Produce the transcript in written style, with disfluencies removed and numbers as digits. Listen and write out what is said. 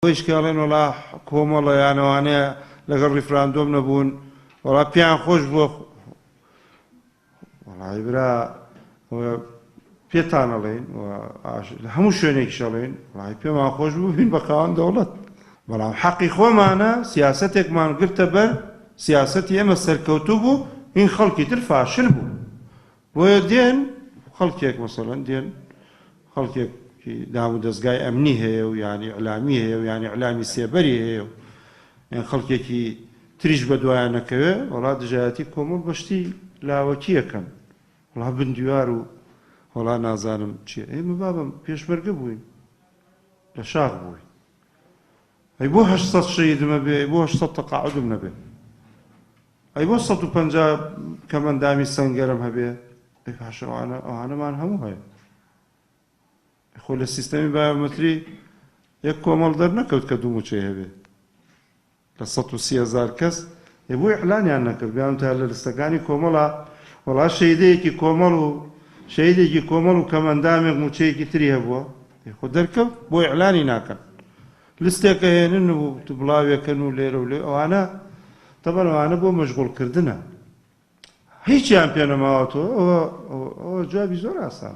ئەوەیش کە ئەڵێن وەڵا کۆمەڵە یان ئەوانەیە لەگەڵ ڕیفراندۆم نەبوون وەڵا پێیان خۆش بووە وەڵی برا پێتان ئەڵێن لە هەموو شوێنێکیش ئەڵێن وەڵی پێمان خۆش بوو بین بە خاوەن دەوڵەت بەڵام حەقی خۆمانە سیاسەتێکمان گرتە بەر سیاسەتی ئێمە سەرکەوتوو بوو هین خەڵکی تر فاشل بوو بۆیە دێن خەڵکێک مەسەلەن دێن خەڵکێکی دام و دەزگای ئەمنی هەیە و یان ئیعلامی هەیە و یان ئیعلامی سێبەری هەیە و یان خەڵکێکی تریش بە دوایان نەکەوێ وەڵا دژایەتی کۆمەڵ بە شتی لاوەکی ئەکەن وەڵا بن دیوار و وەڵا نازانم چیە ئێمە بابم پێشمەرگە بووین لە شاخ بووین ئەی بۆ 800 شەهیدم هەبێ ئەی بۆ 800 تەقاعدم نەبێ ئەی بۆ 150 کەمەندامی سەنگەرم هەبێ ئەی باشە ئەوانە ئەوانەمان هەموو هەیە خۆ لە سیستەمی بایۆمەتری یەک کۆمەڵ دەرنەکەوت کە دوو موچەی هەبێ لە 130 هەزار کەس ئێ بۆ ئیعلانیان نەکرد بیان تا لە لستەکانی کۆمەڵە وەڵا شەیدەیەکی کۆمەڵ و شەیدێکی کۆمەڵ و کەمەندامێک موچەیەکی تری هەبووە خۆ دەرکەوت بۆ ئیعلانی ناکەن لستێکە هێنن و بڵاوێکەن و لێرە و لێ ئەوانە تەبەن ئەوانە بۆ مەشغوڵکردنە هیچیان پێ نەماوەتەوە ئەوە جوابی زۆر ئاسان.